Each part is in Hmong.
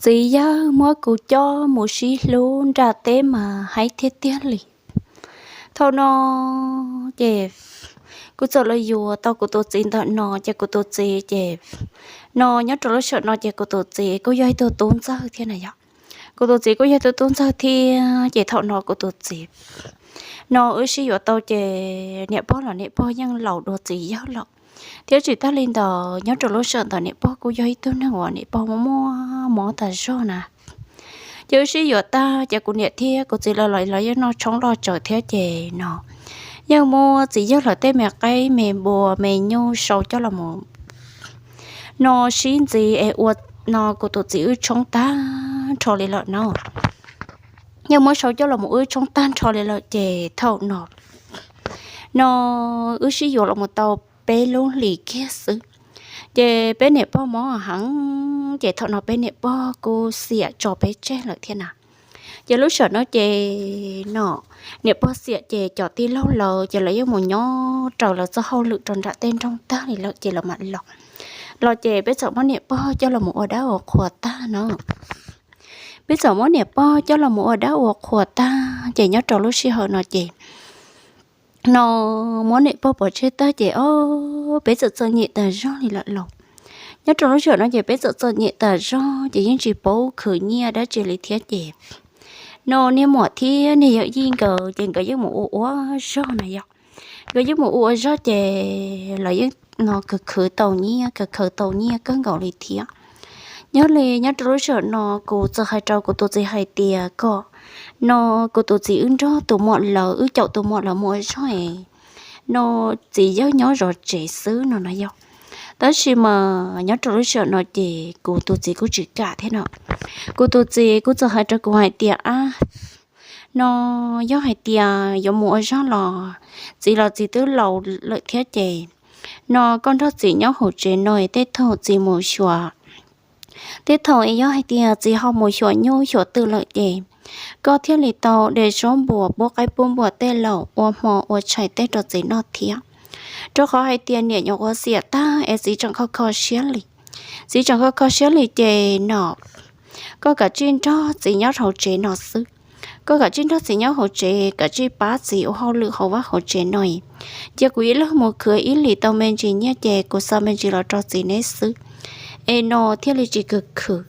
Txiv yawg muab kuv coj mus sib hlub nram teb mas haib tiag tiag li. Thaum no ces kuv txawm los yuav tau kuv tus txiv ntawm no ces kuv tus txiv ces, no nyob rau lub sij hawm no ces kuv tus txiv kuj yog ib tug tub ntxawg thiab na yog. Kuv tus txiv kuj yog ib tug tub ntxawg thiab ces thaum no kuv tus txiv, no wb sib yuav tau ces niam pog los niam pog yeej laus dua txiv yawg lawm. Thiab tsis tas li ntawd nyob rau lub sij hawm ntawd niam pog kuj yog ib tug neeg uas niam pog muaj muaj mob tas zog na. Ces wb sib yuav tag ces kuv niam thiab kuv txiv lawv los yeej noj tshoob loj tsawv thiab ces no yeej muab txiv yawg lawv tej me qaib me npua me nyuj sau coj los mus no sib ntxiv es ua no kuv tus txiv wb tshoob tag nrho li lawm no. Yeej muab sau coj los mus wb tshoob tag nrho li lawm ces thaum no, no wb sib yuav los mus tau peb lub hlis kiag xwb ces peb niam pog mob heev ces thaum no peb niam pog kuj xiam tso peb tseg lawm thiab na. Ces lub sij hawm no ces no niam pog xiam ces cov tij laug lawv ces lawv yeej mus nyob raws lawv txoj hauj lwm rau nram tej nroog tag li lawm ces lawv mam los. Los ces peb txawm muab niam pog coj los mus ua dab ua qhua tag no. Peb txawm muab niam pog coj los mus ua dab ua qhua tag ces nyob rau lub sij hawm no ces no muab niam pog pov tseg tag ces o peb txawm txom nyem tas zog li lawm los. Nyob rau lub sij hawm no ces peb txawm txom nyem tas zog ces yeej tsis paub khwv nyiaj dab tsi li thiab ces no niag muam thiab niag yawm yij nkawd ces nkawd yeej mus ua ua zog na yog. Nkawd yeej mus ua ua zog ces lawv yeej no khwv khwv tau nyiaj, khwv khwv tau nyiaj kawg nkaus li thiab. Nyob li nyob rau lub sij hawm no kuv txawm hais rau kuv tus txiv hais tias kom no kuv tus txiv wb nrog tus muam lawv, wb caum tus muam lawv mus ua zog es no txiv yawg nyob zov tsev xwb no no yog. Tab sis mas nyob rau lub sij hawm no ces kuv tus txiv kuj tsis kam thiab no. Kuv tus txiv kuj txawm hais rau kuv hais tias ab, no yog hais tias yuav mus ua zog los txiv los txiv twb laus lawm thiab ces no koj nrog txiv nyob hauv tsev no tej thaum txiv mus xyuas, tej thaum es yog hais tias txiv ho mus xyuas nyuj xyuas twm lawm ces koj thiaj li tau de zaub npua pub qaib pub npua tej los ua hmo ua tshais tej rau txiv noj thiab. Rau qhov hais tias niam nyuam qhuav xiam tag es txiv tseem kho kho siab li. Txiv tseem kho kho siab li ces no koj kav tsij nrog txiv nyob hauv tsev no xwb. Koj kav tsij nrog txiv nyob hauv tsev, kav tsij pab txiv ua hauj lwm hauv vaj hauv tsev no. Cia kuv ib leeg mus khwv ib hlis tau me ntsis nyiaj ces kuv xa me ntsis los rau txiv neb xwb es no thiaj li tsis khwv khwv.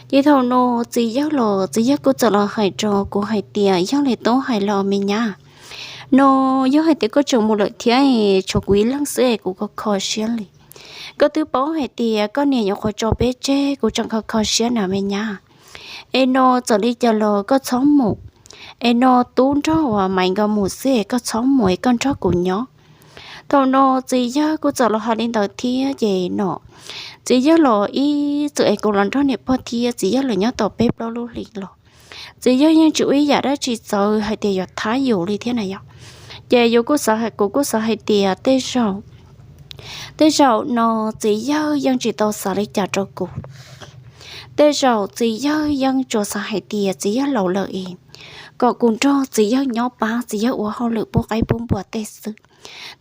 Ces thaum no txiv yawg los txiv yawg kuj txawm los hais rau kuv hais tias yog li tub hais los me nyab, no yog hais tias koj tseem mus lawm thiab tshuav kuv ib leeg xwb es kuv kho kho siab li. Koj twb paub hais tias koj niam nyuam qhuav tso peb tseg, kuv tseem kho kho siab na me nyab. Es no txawm li cas los koj txhob mus. Es no tub nrog uas Maiv nkawd mus xwb es koj txhob mus es koj nrog kuv nyob. Thaum no txiv yawg kuj txawm los hais li ntawd thiab ces no txiv yawg los ib txwm es kuv los nrog niam pog thiab txiv yawg los nyob tau peb plaub lub hlis los txiv yawg yeej tsis ua ib yam dab tsi txawv hais tias yuav thab yus li thiab na yog. Ces yus kuj xav hais, kuv kuj xav hais tias tej zaum, tej zaum no txiv yawg yeej tsis tau xav li cas rau kuv. Tej zaum txiv yawg yeej tsuas xav hais tias txiv yawg laus lawm es kom kuv nrog txiv yawg nyob pab txiv yawg ua hauj lwm pub qaib pub npua tej xwb.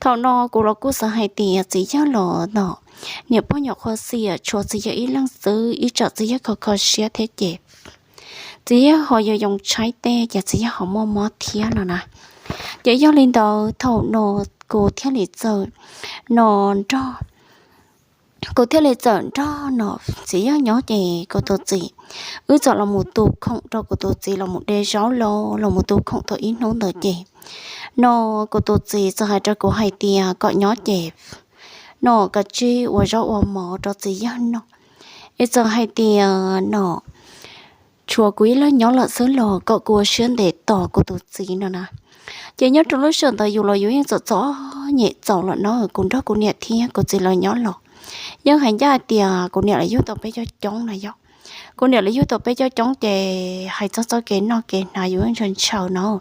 Thaum no kuv los kuj xav hais tias txiv yawg los no niam pog nyuam qhuav xiam tshuav txiv yawg ib leeg xwb, ib tsam txiv yawg kho kho siab thiab ces txiv yawg ho yuav yoo tshaib tej ces txiv yawg ho muaj mob thiab no na. Ces yog li ntawd thaum no kuv thiaj li txawm no nrog, kuv thiaj li txawm nrog no txiv yawg nyob ces kuv tus txiv, wb txawm los mus tu khoom rau kuv tus txiv los mus de zaub los los mus tu khoom tau ib hnub ntawd ces no kuv tus txiv txawm hais rau kuv hais tias kom nyob ces no kav tsij ua zaub ua mov rau txiv yawg noj. Es txawm hais tias no tshuav kuv ib leeg nyob lawm xwb los kom kuv ua siab ntev tos kuv tus txiv no na. Ces nyob rau lub sij hawm ntawd yus los yus yeej txom txom nyem txaus lawm no, kuv nrog kuv niam thiab kuv txiv lawv nyob los yeej hais ncaj hais tias kuv niam lawv yug tau peb cov coob na yog. Kuv niam lawv yug tau peb cov coob ces hais txog txoj kev noj kev hnav yus yeej ntshaw ntshaw no.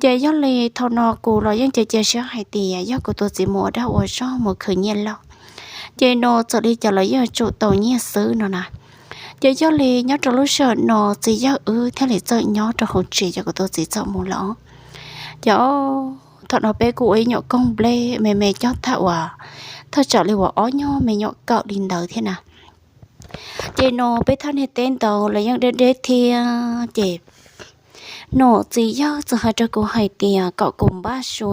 Ces yog li thaum no kuv los yeej cia cia siab hais tias yog kuv tus txiv mus ua dag ua zog mus khwv nyiaj lauj, ces no txawm li cas los yeej tsum tau nyiaj xwb no na. Ces yog li nyob rau lub sij hawm no txiv yawg wb thiaj li txawm nyob rau hauv tsev, ces kuv tus txiv txawm mus lawm. Ces thaum no peb kuj ua ib nyuam koog nplej me me coj thaj uas thaj tsam li uas ob nyuag me nyuam kawm li ntawd thiab na. Ces no peb thaj niag teb ntawd los yeej deb deb thiab ces no txiv yawg txawm hais rau kuv hais tias kom kuv npaj su.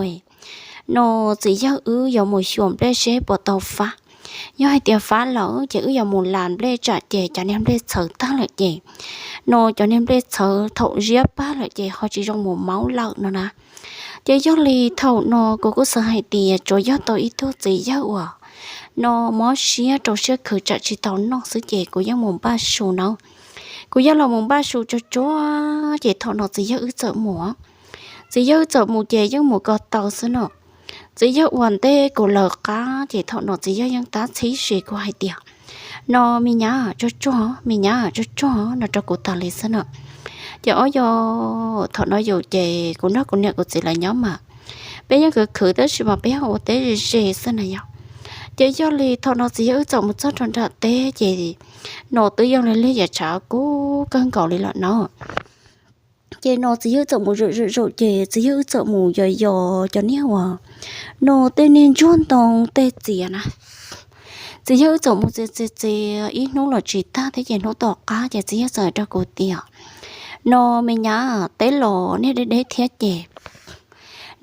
No txiv yawg wb yuav mus xyuas nplej seb puas tau fab. Yog hais tias fab lawm ces wb yuav mus las nplej tsam ces cov niag nplej txhawv tag lawm ces no cov niag nplej txhawv thaum ziab pag lawm ces ho tsis zoo mus maub lawm no na. Ces yog li thaum no kuv kuj xav hais tias tsuas yog tau ib tug txiv yawg uas no mob siab rau siab khwv tsam tsis tau noj xwb ces kuv yeej mus npaj su na. Kuv yeej los mus npaj su tsuag tsuag ces thaum no txiv yawg wb txawm mus. Txiv yawg wb txawm mus ces yeej mus ko taw xwb no. Txiv yawg ua ntej kuv lawv qab ces thaum no txiv yawg yeej tab txhib si kuv hais tias no me nyab tsuag tsuag, me nyab tsuag tsuag no rau kuv tas li xwb no. Ces ob yog thaum no yus ces kuv nrog kuv niam kuv txiv lawv nyob mas peb yeej khwv khwv tab sis mas peb yeej ua teb ze ze xwb na yog. Ces yog li thaum no txiv yawg wb txawm mus txog rau nram teb ces no twb yog li lig yav tshav kub kawg nkaus li lawm no. Ces no txiv yawg txawm mus zaum zaum zaum ces txiv yawg wb txawm mus yos yos cov niag uas no tej niag ntsuag ntoo tej txias na. Txiv yawg wb txawm mus txias txias txias ib hnub los tsis tag thiab ces hnub tom qab ces txiv yawg txawm hais rau kuv tias no me nyab, teb los niag deb deb thiab ces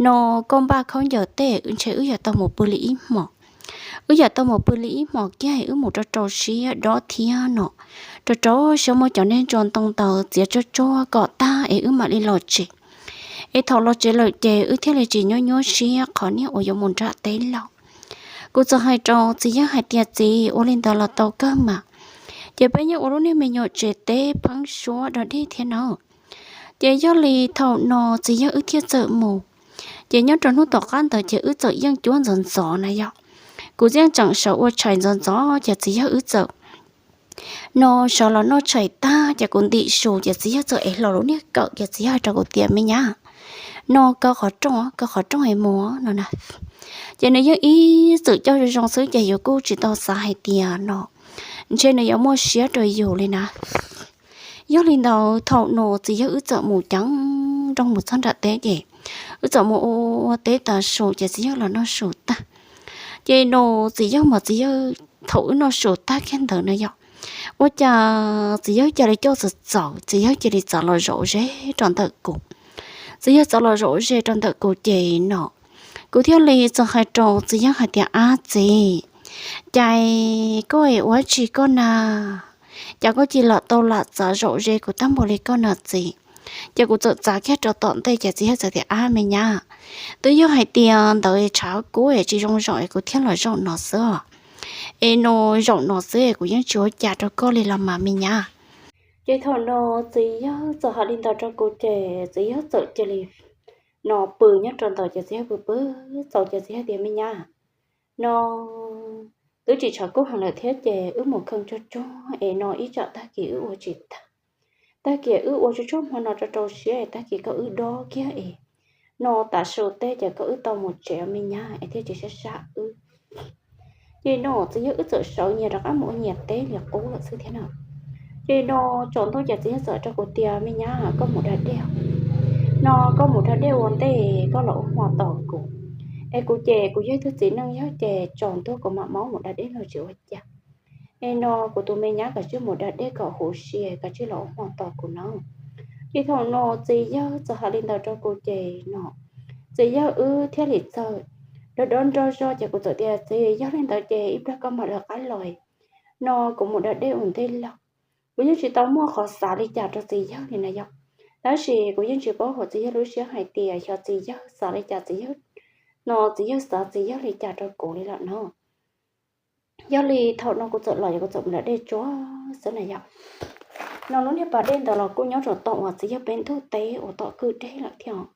no koj npaj khaub ncaws tej ntshe wb yuav tau mus pw li ib hmos. Wb yuav tau mus pw li ib hmos kiag wb mus rau rau siab dob thiab no rau rau siab muab cov niag ntsuag ntoo ntawd txiav tsuag tsuag kom tag es wb mam li los tsev. Es thaum los tsev lawm ces wb thiaj li tsis nyuaj nyuaj siab qhov niag uas yuav mus nram teb lauj. Kuv txawm hais rau txiv yawg hais tias txiv, ua li ntawd los tau kawg mas. Ces peb yeej ua lub niag me nyuam tsev teb pheeb suab dog dig thiab no. Ces yog li thaum no txiv yawg wb thiaj txawm mus. Ces nyob rau hnub tom qab ntawd ces wb txawm yeej cuab ntxov ntxov na yog. Kuv yeej tseem sawv ua tshais ntxov ntxov ces txiv yawg wb txawm no sawv los noj tshais tag ces kuv ntim su ces txiv yawg txawm ev hlo lub niag kawm ces txiv yawg hais rau kuv tias me nyab, no kaw qhov rooj, kaw qhov rooj es mus no na. Ces nws yeej ib txwm coj zoo zoo xwb ces yus kuj tsis tau xav hais tias no ntshe nws yuav muaj siab rau yus li na. Yog li ntawd thaum no txiv yawg wb txawm mus ceev nrooj mus txog nram teb ces wb txawm mus ua teb tas su ces txiv yawg los noj su tag. Ces no txiv yawg mas txiv yawg thaum wb noj su tag kiag ntawd na yog, ua cas txiv yawg cia li coj txawm txawm, txiv yawg cia li txav los zaum ze rau ntawm kuv. Txiv yawg txav los zaum ze rau ntawm kuv ces no kuv thiaj li txawm hais rau txiv yawg hais tias ab txiv, cas koj es ua tsi koj na, cas koj cia li tau lam txav zaum ze kuv tag npaum li koj na txiv. Ces kuv txawm txav kiag rau tom ntej ces txiv yawg txawm tias ab me nyab, twb yog hais tias ntawd tshav kub es tsis zoo zaum es kuv thiaj los zaum no xwb. Es no zaum no xwb kuv yeej tsis ua cas rau koj li los mas me nyab. Ces thaum no txiv yawg txawm hais li ntawd rau kuv ces txiv yawg txawm cia li no pw nyob rau ntawd ces txiv yawg pw pw txaus ces txiv yawg tias me nyab, no twb tsis tshav kub heev lawm thiab ces wb mus kheej tsuag tsuag es no ib tsam tag kis wb ua tsis tag. Tag kis wb ua tsuag tsuag hmo no rau rau siab es tag kis koj wb dob kiag es no tav su teb ces koj wb tau mus tsev me nyab es thiaj tsis sab sab wb. Ces no txiv yawg wb txawm sawv nyias rov qab mus ua nyias teb li qub lawm xwb thiab na. Ces no tsaus ntuj ces txiv yawg txawm rau kuv tias me nyab koj mus da dej, no koj mus da dej ua ntej koj los ua hmo tos kuv. Es kuv ces kuv yog ib tug txiv neej yawg ces tsaus ntuj kuv mam maub mus da dej los tsis ua cas. Es no kuv tus me nyab kav tsij mus da dej kom huv si kav tsij los ua hmo tos kuv no. Ces thaum no txiv yawg txawm hais li ntawd rau kuv ces no txiv yawg wb thiaj li txawm dob dob nro zog ces kuv txawm tias txiv yog li ntawd ces ib pliag koj mam lawv qab los, no kuv mus da dej ua ntej lawm. Kuv yeej tsis tau muaj qhov xav li cas rau txiv yawg li na yog, tab sis kuv yeej tsis paub hauv txiv yawg lub siab hais tias xyov txiv yawg xav li cas txiv yawg, no txiv yawg xav txiv yawg li cas rau kuv li lawm no. Yog li thaum no kuv txawm los yog kuv txawm mus da dej tsuag xwb na yog. No lub niag pas dej ntawd los kuj nyob rau tom uas txiv yawg peb ntug teb uas tom kwj deg lawm thiab.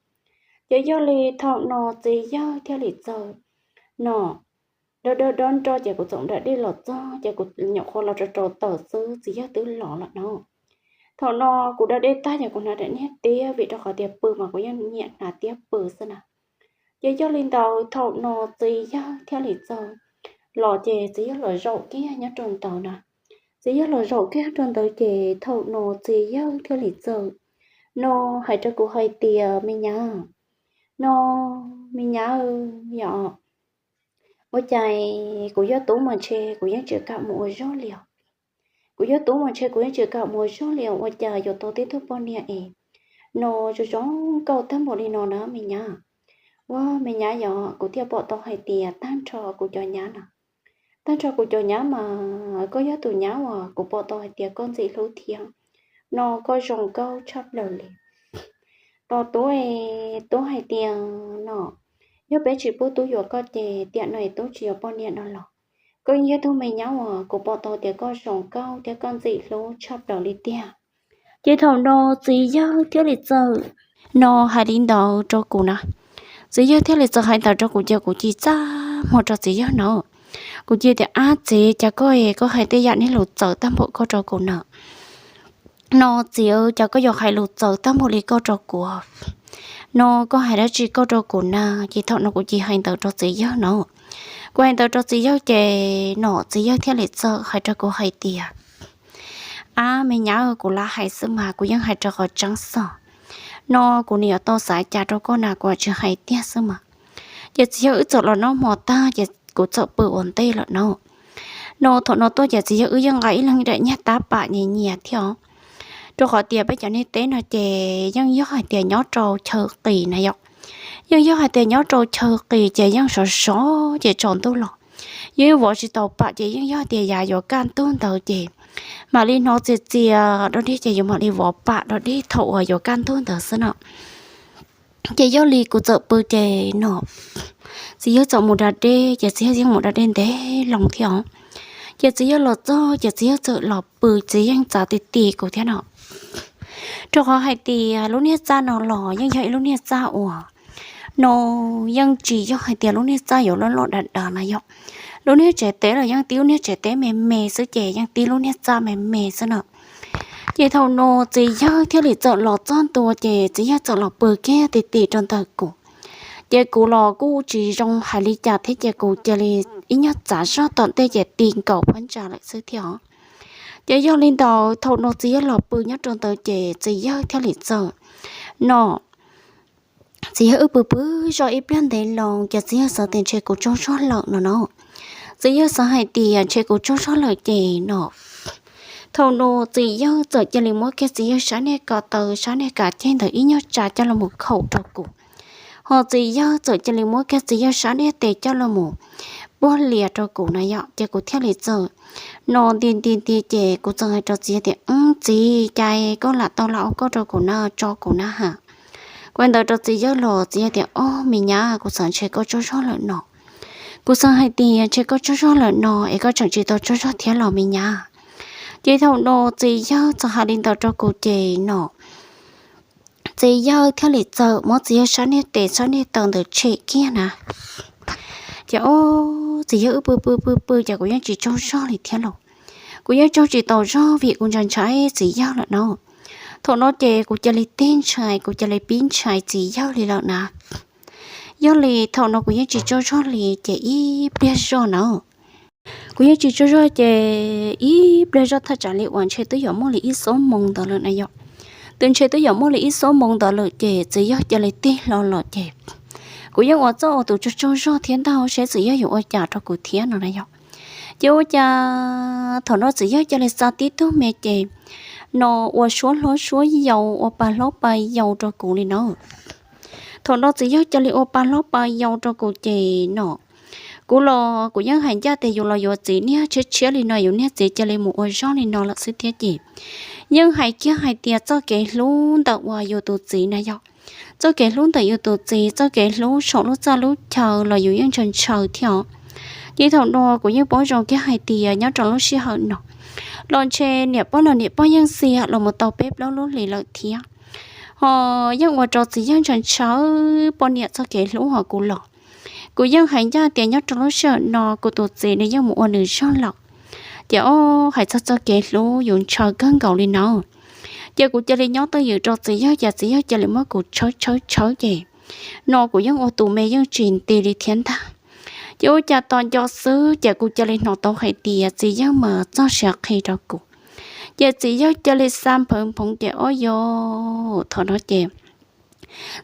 Ces yog li thaum no txiv yawg thiaj li txawm no dob dob dob nro ces kuv txawm da dej los txog ces kuv nyuam qhuav los rau rau taws xwb txiv yawg twb los lawm no. Thaum no kuv da dej tag ces kuv hnav daim niag tiab vim rau qhov tias pw mas kuv yeej nyiam hnav tiab pw xwb na. Ces yog li ntawd thaum no txiv yawg thiaj li txawm los ces txiv yawg los zaum kiag nyob rau ntawd na. Txiv yawg los zaum kiag rau ntawd ces thaum no txiv yawg thiaj li txawm no hais rau kuv hais tias me nyab, no me nyab, yog ua cas kuv yog tub mas ntshe kuv yeej tsis kam mus ua zog li os. Kuv yog tub mas ntshe kuv yeej tsis kam mus zog li, ua cas yuav tau tib tug poj niam es no zoo zoo nkauj tag npaum li no na me nyab. Ua me nyab yog kuv thiaj pom tau hais tias tag nrho kuv cov nyab no, tag nrho kuv cov nyab mas koj yog tus nyab uas kuv pom tau hais tias koj ntxim hlub thiab no koj zoo nkauj tshaj plaws li. Tos tub, tub hais tias no yog peb tsis pub tub yuav koj ces tiam no tub tsis yuav poj niam no los. Koj yeej yog tug me nyab uas kuv pom tau tias koj zoo nkauj thiab koj ntxim hlub tshaj plaws li tiag. Ces thaum no txiv yawg thiaj li txawm no hais li ntawd rau kuv na. Txiv yawg thiaj li txawm hais ntawd rau kuv ces kuv cia li txaj muag rau txiv yawg no. Kuv cia li tias, ab txiv, cas koj, koj hais tej yam niag lus txawv tag npaum koj rau kuv na. No txiv, cas koj yuav hais lus txawv tag npaum li koj rau kuv? No koj hais dab tsi koj rau kuv na? Ces thaum no kuv cia li hais ntawd rau txiv yawg no. Kuv hais ntawd rau txiv yawg ces no txiv yawg thiaj li txawm hais rau kuv hais tias, ab me nyab, kuv lam hais xwb mas kuv yeej hais rau qhov tseeb xwb. No kuv nim yuav tau xav cas rau koj na kuv tsis hais tiag xwb mas. Ces txiv yawg wb txawm los noj hmo tag ces kuv txawm pw ua ntej lawm no. No thaum no tuaj ces txiv yawg wb yeej nqa ib leeg daim nyiaj tab pam nyias nyias thiab os. Rau qhov tias peb cov niag teb no ces yeej yog hais tias nyob rau chaw qis na yom. Yeej yog hais tias nyob rau chaw qis ces yeej sov sov ces tsaus ntuj los yeej vov tsis tau pam ces yeej yog tias yav yuav kaj ntug ntawd ces mam li hnov txias txias dog dig ces yuav mam li vov pam dog dig thaum uas yuav kaj ntug ntawd xwb no. Ces yog li kuv txawm pw ces no txiv yawg txawm mus da dej ces txiv yawg yeej mus da dej ntev loo thiab os. Ces txiv yawg los txog ces txiv yawg txawm los pw, txiv yawg txav ti ti kuv thiab no. Rau qhov hais tias lub niag txaj no los yeej yog ib lub niag txaj uas no yeej tsis yog hais tias lub niag txaj yuav loj loj dav dav na yom. Lub niag tsev teb los yeej tib lub niag tsev teb me me xwb ces yeej tib lub niag txaj me me xwb no. Ces thaum no txiv yawg thiaj li txawm los txog ntua ces txiv yawg txawm los pw kiag ti ti rau ntawm kuv. Ces kuv los kuj tsis zoo hais li cas thiab ces kuv cia li ib nyuag txav zog tom ntej ces ti nkaus phab ntsa lawm xwb thiab os. Ces yog li ntawd thaum no txiv yawg los pw nyob rau ntawd ces txiv yawg thiaj li txawm no txiv yawg wb pw pw zog ib pliag ntev loo ces txiv yawg xav tias ntshe kuv tsaug zog lawm no no. Txiv yawg xav hais tias ntshe kuv tsaug zog lawm ces no thaum no txiv yawg txawm cia li muab kiag txiv yawg sab niag ko taw sab niag kav ceg ntawd ib nyuag tsa coj los mus khaum rau kuv. Ho txiv yawg txawm cia li muab kiag txiv yawg sab niag tes coj los mus puag lias rau kuv na yom, ces kuv thiaj li txawm no nti nti nti ces kuv txawm hais rau txiv yawg tias, Wb txiv, cas koj lam tau lam ua koj rau kuv na, tso kuv na ha. Kuv hais ntawd rau txiv yawg los txiv yawg tias, Ob me nyab, kuv xav ntshe koj tsaug zog lawm no. Kuv xav hais tias ntshe koj tsaug zog lawm no es koj tseem tsis tau tsaug zog thiab los me nyab? Ces thaum no txiv yawg txawm hais li ntawd rau kuv ces no txiv yawg thiaj li txawm muab txiv yawg sab niag tes sab niag taw ntawd tshem kiag na. Ces o, txiv yawg wb pw pw pw pw ces kuv yeej tsis tsaug zog li thiab los. Kuv yeej tsaug tsis tau zog vim kuv ntshai ntshai txiv yawg lawm no. Thaum no ces kuv cia li tig ntshai, kuv cia li pib ntshai txiv yawg li lawm na. Yog li thaum no kuv yeej tsis tsaug zog li ces ib pliag zog na, kuv yeej tsis tsaug zog ces ib pliag zog thaj tsam li uas ntshe twb yuav muaj li ib xuab moos ntawd lawm na yom. Twb ntshe twb yuav muaj li ib xuab moos ntawd lawm ces txiv yawg cia li tig hlo los ces kuv yeej ua txoj ua tus tsaug tsaug zog thiab ntag seb txiv yawg yuav ua cas rau kuv thiab no na yom. Ces ua cas thaum no txiv yawg cia li xa tib tug me ces no ua suab hlob suab yau, ua pa hlob pa yau rau kuv li no. Thaum no txiv yawg cia li ua pa hlob pa yau rau kuv ces no kuv los kuv yeej hais ncaj tias yus los yuav txiv niag tshiab tshiab li no, yus niag txiv cia li mus ua zog li no lawm xwb thiab ces yeej hais kiag hais tias txoj kev hlub ntawm uas yus tus txiv na yom, txoj kev hlub ntawm yus tus txiv, txoj kev hlub saum lub txaj lub chaw los yus yeej ntshaw ntshaw thiab os. Ces thaum no kuv yeej paub zoo kiag hais tias nyob rau lub sij hawm no los ntshe niam pog los niam pog yeej xiam los mus tau peb plaub lub hlis lawm thiab. Ho yeej ua rau txiv yawg ntshaw ntshaw poj niam txoj kev hlub hos kuv los. Kuv yeej hais ncaj tias nyob rau lub sij hawm no kuv tus txiv nws yeej mus ua nws zog lawm. Ces o, hais txog txoj kev hlub yus ntshaw kawg nkaus li no. Ces kuv cia li nyob twj ywm rau txiv yawg ces txiv yawg cia li muab kuv tshawb tshawb tshawb ces no kuv yeej ua tus me yeej tsis nti li thiab ntag. Ces ua cas tos nco xwb ces kuv cia li hnov tau hais tias txiv yawg mas txog siav qhi rau kuv. Ces txiv yawg cia li xa nphawv nphoov ces o yos thaum no ces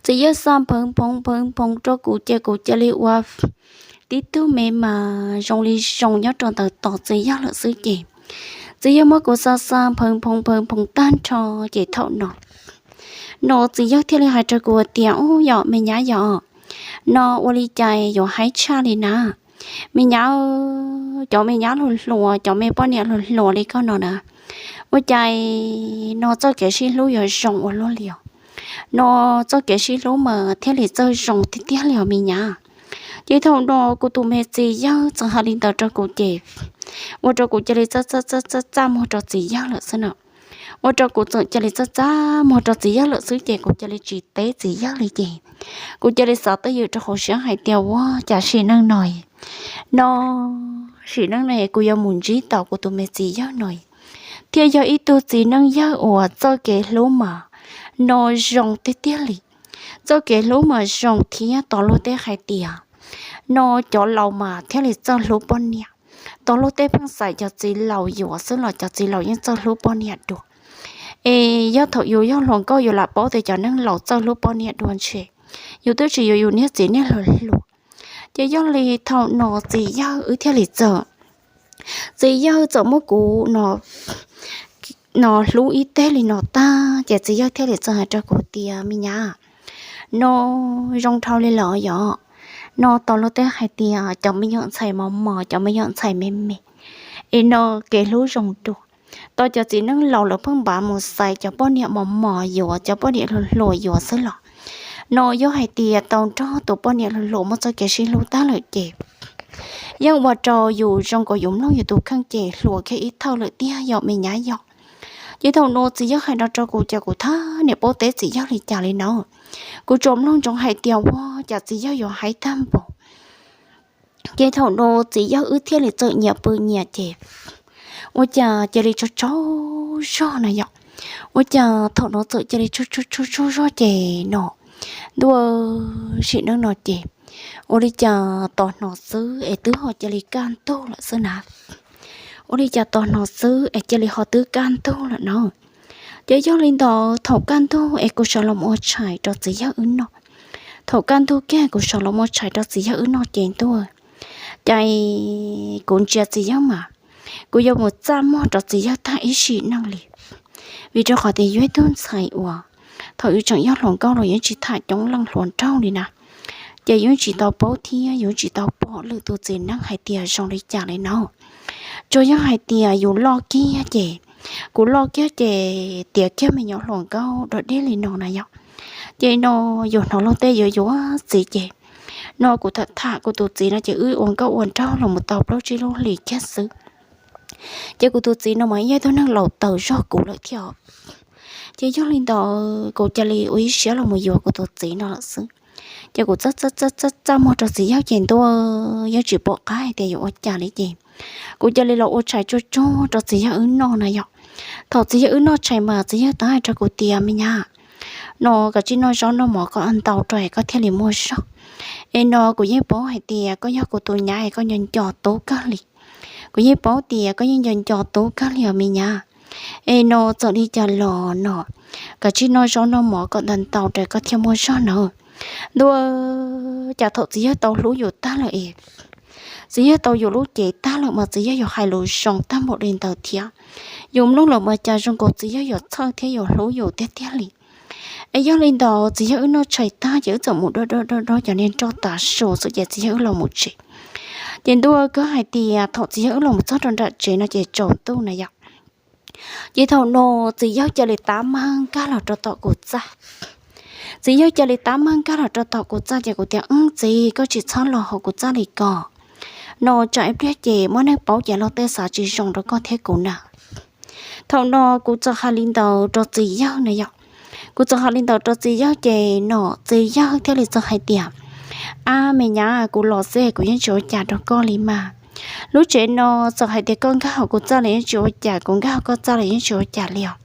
txiv yawg xa nphawv nphoov nphawv nphoov rau kuv ces kuv cia li ua tib tug me mas zoo li zoo nyob rau ntawm tos txiv yawg lawm xwb ces Txiv yawg muab kuv xa xa pheev phoov pheev phoov tag nrho, ces thaum no no txiv yawg thiaj li hais rau kuv tias, Ub, yog me nyab yog, no ua li cas yuav haib tshaj li na? Me nyab, cov me nyab hluas hluas, cov me poj niam hluas hluas li koj no na, ua cas no txoj kev sib hlub yuav zoo ua luaj li os? No txoj kev sib hlub mas thiaj li txawj zoo tiag tiag li os me nyab. Ces thaum no kuv tus me txiv yawg txawm hais li ntawd rau kuv ces ua rau kuv cia li txaj txaj txaj muag rau txiv yawg lawm xwb na. Ua rau kuv txawm cia li txaj txaj muag rau txiv yawg lawm xwb ces kuv cia li tsis teb txiv yawg li ces kuv cia li xav twj ywm rau hauv siab hais tias, Ua cas sim neej no, no sim neej no kuv yuav mus ntsib tau kuv tus me txiv yawg no thiaj yog ib tug txiv neej yawg uas txoj kev hlub mas no zoo tiag tiag li. Txoj kev hlub mas zoo thiab tos luag tej hais tias no cov laus mas thiaj li txawj hlub poj niam. Tos luag tej pheej xaiv cov txiv laus yuav xwb los cov txiv laus yeej txawj hlub poj niam dua. Es yog thaum yus yog hluas nkauj yus lam paub tias cov neeg laus txawj hlub poj niam dua ntshe yus twb tsis yuav yus niag txiv niag hluas hluas. Ces yog li thaum no txiv yawg wb thiaj li txawm, txiv yawg txawm muab kuv no no hlub ib teg li no tag ces txiv yawg thiaj li txawm hais rau kuv tias, Me nyab, no zoo dhau li lawm yog, no tos luag tej hais tias cov me nyuam ntxhais mos mos, cov me nyuam ntxhais me me, es no kev hlub zoo dua. Tau cov txiv neej laus lawv pheej npav mus xaiv cov poj niam mos mos yuav, cov poj niam hluas hluas yuav xwb los no yog hais tias tau nrog tus poj niam hluas hluas muaj txoj kev sib hlub tag lawm ces yeej ua rau yus zoo nkaus yus mloog yus tus kheej ces hluas kiag ib thawj lawm tiag yog me nyab yog. Ces thaum no txiv yawg hais no rau kuv ces kuv thab niam paub teb txiv yawg li cas li na. Kuv tsuas mloog ntsoov hais tias ua cas txiv yawg yuav haib tag npaum. Ces thaum no txiv yawg wb thiaj li txawm nyias pw nyias ces ua cas cia li tsaug tsaug zog na yom. Ua cas thaum no txawm cia li tsaug tsaug tsaug zog ces no ntuj, sim neej no ces ua li cas tos hno xwb es twb ho cia li kaj ntug lawm xwb na. Ua li cas tos hno xwb es cia li ho twb kaj ntug lawm na. Ces yog li ntawd thaum kaj ntug es kuv sawv los ua tshais rau txiv yawg wb noj, thaum kaj ntug kiag kuv sawv los ua tshais rau txiv yawg wb noj ces ntuj, ces kuv ntsia txiv yawg mas kuv yuav mus txaj muag rau txiv yawg tag ib sim neej li. Vim rau qhov tias yus ib tug ntxhais uas thaum yus tseem yog hluas nkauj los yus tsis tham coob leej hluas nraug li na, ces yus tsis tau paub thiab yus tsis tau pom lwm tus txiv neej hais tias zoo li cas li no. Tsuas yog hais tias yus loj kiag ces, kuv loj kiag ces tiav kiag me nyuam hluas nkauj dog dig li no na yom. Ces no yus hnov luag tej yuav yuav txiv ces no kuv tham tham kuv tus txiv no ces wb ua nkauj ua nraug los mus tau plaub tsib lub hlis kiag xwb. Ces kuv tus txiv no mas yog ib tug neeg laus tawv zog kuv lawm thiab. Ces yog li ntawd kuv cia li ua ib siab los mus yuav kuv tus txiv no lawm xwb. Ces kuv txaj txaj txaj txaj muag rau txiv yawg ces ntuj, yeej tsis pom qab hais tias yuav ua cas li ces kuv cia li los ua tshais tsuag tsuag rau txiv yawg wb noj na yom. Thaum txiv yawg wb noj tshais mas txiv yawg tau hais rau kuv tias, Me nyab, no koj cia li noj zaub noj mov kom ntau rau es koj thiaj li muaj zog. Es no kuv yeej paub hais tias koj yog kuv tus nyab es koj nco nco tub kawg li. Kuv yeej paub tias koj yeej nco nco tub kawg li os me nyab. Es no txawm li cas los no koj cia li noj zaub noj mov kom ntau ntau rau koj thiaj muaj zog nawb. Ntuj, cas thaum txiv yawg tau hlub yus tag lawm es, txiv yawg tau yus lub cev tag lawm mas txiv yawg yuav hais lus zoo tag npaum li ntawd thiab. Yus mloog lawm mas cas zoo nkaus txiv yawg yuav txhawj thiab yuav hlub yus tiag tiag li. Es yog li ntawd txiv yawg wb noj tshais tag ces wb txawm mus dob dob dob dob cov niag nroj tav su xwb ces txiv yawg wb los mus tsev. Ces ntuj, koj hais tias thaum txiv yawg wb los mus txog rau nram tsev no ces tsaus ntuj na yom. Ces thaum no txiv yawg cia li tab meeg nkag los rau tom kuv txaj. Txiv yawg cia li tab meeg nkag los rau tom kuv txaj ces kuv tias, Wb txiv, koj tsis txhob los hauv kuv txaj li ko. No tsam ib pliag ces muaj neeg paub ces luag tej xav tsis zoo rau koj thiab kuv na. Thaum no kuv txawm hais li ntawd rau txiv yawg na yom. Kuv txawm hais li ntawd rau txiv yawg ces no txiv yawg thiaj li txawm hais tias, Ab me nyab, kuv los xwb kuv yeej tsis ua cas rau koj li mas. Lub tsev no txawm hais tias koj nkag hauv kuv txaj los yeej tsis ua cas, kuv nkag hauv koj txaj los yeej tsis ua cas li os.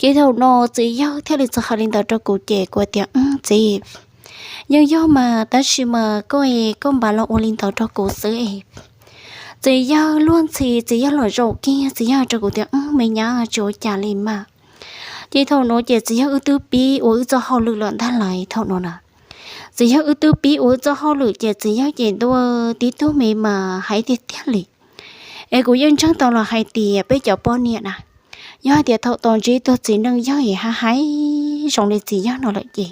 Ces thaum no txiv yawg thiaj li txawm hais li ntawd rau kuv ces kuv tias, Wb txiv, yeej yog mas tab sis mas koj es koj npaj los ua li ntawd rau kuv xwb es. Txiv yawg luag ntxhi, txiv yawg los zaum kiag, txiv yawg rau kuv tias, Wb me nyab, tsis ua cas li mas. Ces thaum no ces txiv yawg wb twb pib ua wb txoj hauj lwm lawm ntag lauj. Thaum no na, txiv yawg wb twb pib ua wb txoj hauj lwm ces txiv yawg ces ntuj, tib tug me mas haib tiag tiag li. Es kuv yeej ntseeg tau los hais tias peb cov poj niam na, yog hais tias thaum tau ntsib tug txiv neej yog hais zoo li txiv yawg no lawm ces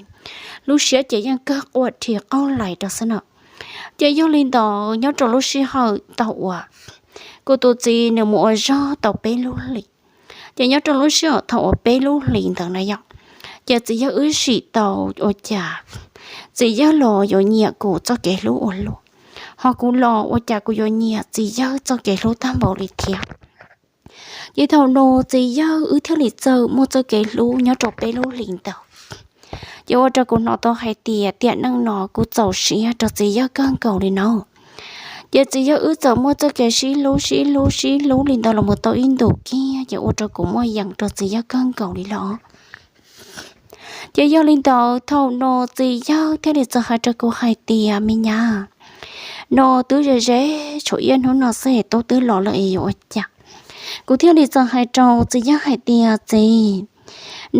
lub siab ces yeej kawg quaj rhi qaug lais rau xwb no. Ces yog li ntawd nyob rau lub sij hawm thaum uas kuv tus txiv nws mus ua zog tau peb lub hlis, ces nyob rau lub sij hawm thaum uas peb lub hlis ntawd na yom, ces txiv yawg wb sim tau ua cas txiv yawg los yuav nyiam kuv txoj kev hlub ua luaj, ho kuv los ua cas kuv yuav nyiam txiv yawg txoj kev hlub tag npaum li thiab. Ces thaum no txiv yawg wb thiaj li txawm muaj txoj kev hlub nyob rau peb lub hlis ntawd. Ces ua rau kuv hnov tau hais tias tiam neej no kuv txaus siab rau txiv yawg kawg nkaus li no. Ces txiv yawg wb txawm muaj txoj kev sib hlub sib hlub sib hlub li ntawd los mus tau ib ntus kiag, ces ua rau kuv muaj yees rau txiv yawg kawg nkaus li los. Ces yog li ntawd thaum no txiv yawg thiaj li txawm hais rau kuv hais tias, me nyab, no twb ze ze tshuav ib hnub no xwb es tub twb los lawm es yuav ua cas? Kuv thiaj li txawm hais rau txiv yawg hais tias, txiv,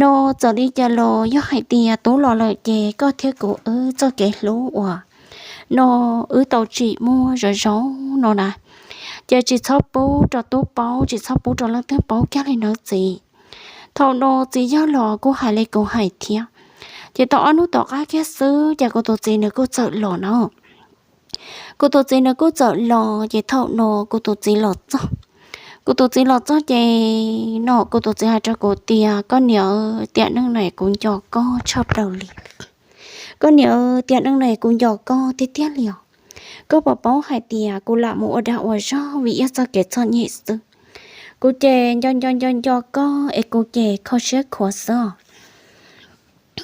no txawm li cas los yog hais tias tub los lawm ces koj thiab kuv wb txoj kev hlub uas no wb tau tsim muaj zoo zoo no na, ces tsis txhob pub rau tub paub, tsis txhob pub rau leej twg paub kiag li nawb txiv. Thaum no txiv yawg los kuj hais li kuv hais thiab. Ces tau ob hnub tom qab kiag xwb ces kuv tus txiv nws kuj txawm los no. Kuv tus txiv nws kuj txawm los, ces thaum no kuv tus txiv los txog. Kuv tus txiv los txog ces no kuv tus txiv hais rau kuv tias, koj niam, tiam neej no kuv nco koj tshaj plaws li. Koj niam, tiam neej no kuv nco koj tiag tiag li os. Koj puas paub hais tias kuv lam mus ua dag ua zog vim ib txoj kev txom nyem xwb. Kuv ces nco nco nco nco koj es kuv ces kho siab khuav xwb.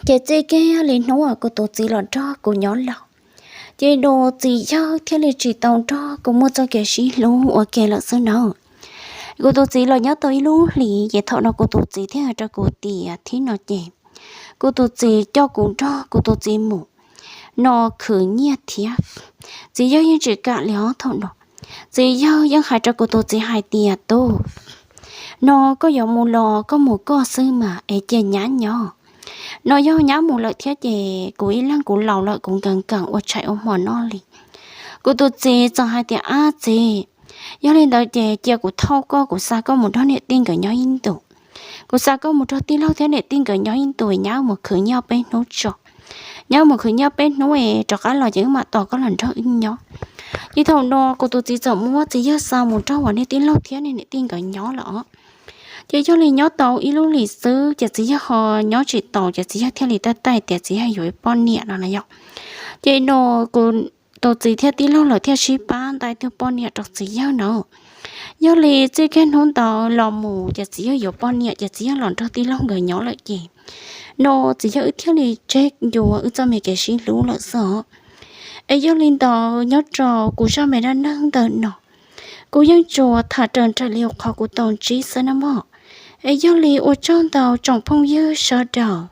Ces txij kiag li hnub uas kuv tus txiv los nrog kuv nyob los, ces no txiv yawg thiaj li tsis tau nrog kuv muaj txoj kev sib hlub ua ke lawm xwb na. Kuv tus txiv los nyob tau ib lub hlis, ces thaum no kuv tus txiv thiaj hais rau kuv tias, thib no ces kuv tus txiv coj kuv nrog kuv tus txiv mus no khwv nyiaj thiab. Txiv yawg yeej tsis kam li os thaum no. Txiv yawg yeej hais rau kuv tus txiv hais tias, tub, no koj yuav mus los koj mus koj xwb mas es cia nyab nyob. No yog nyab mus lawm thiab ces kuv ib leeg kuv laus lawm kuv nkees nkees ua tshais ua hmo noj li. Kuv tus txiv txawm hais tias, ab txiv, yog li ntawd ces cia kuv thauj koj, kuv xa koj mus nrog niam tij nkawd nyob ib ntus. Kuv xa koj mus nrog tij laug thiab niam tij nkawd nyob ib ntus, nyab mus khwv nyiaj peb hnub tso. Nyab mus khwv nyiaj peb hnub es rov qab los ces wb mam tos koj los nrog wb nyob. Ces thaum no kuv tus txiv txawm muab txiv yawg xa mus nrog uas niag tij laug thiab niam tij nkawd nyob lawm os. Ces yog li nyob tau ib lub hlis xwb ces txiv yawg ho nyob tsis taus, ces txiv yawg thiaj li taij taij tias txiv yawg yuav ib poj niam no na yom. Ces no kuv tus txiv thiab tij laug lawv thiaj sib pab ntaus ib tug poj niam rau txiv yawg na. Yog li txij kiag hnub ntawd los mus ces txiv yawg yuav poj niam ces txiv yawg los nrog tij laug nkawd nyob lawm ces no txiv yawg wb thiaj li tseg ncua wb txoj me kev sib hlub lawm xwb os. Es yog li ntawd nyob rau kuv zaj me dab neeg ntawm no, kuv yeej tsuas tham raws nraim li qhov kuv tau ntsib xwb na mog. Es yog li ua tsaug ntau tsoom phooj ywg sawv daws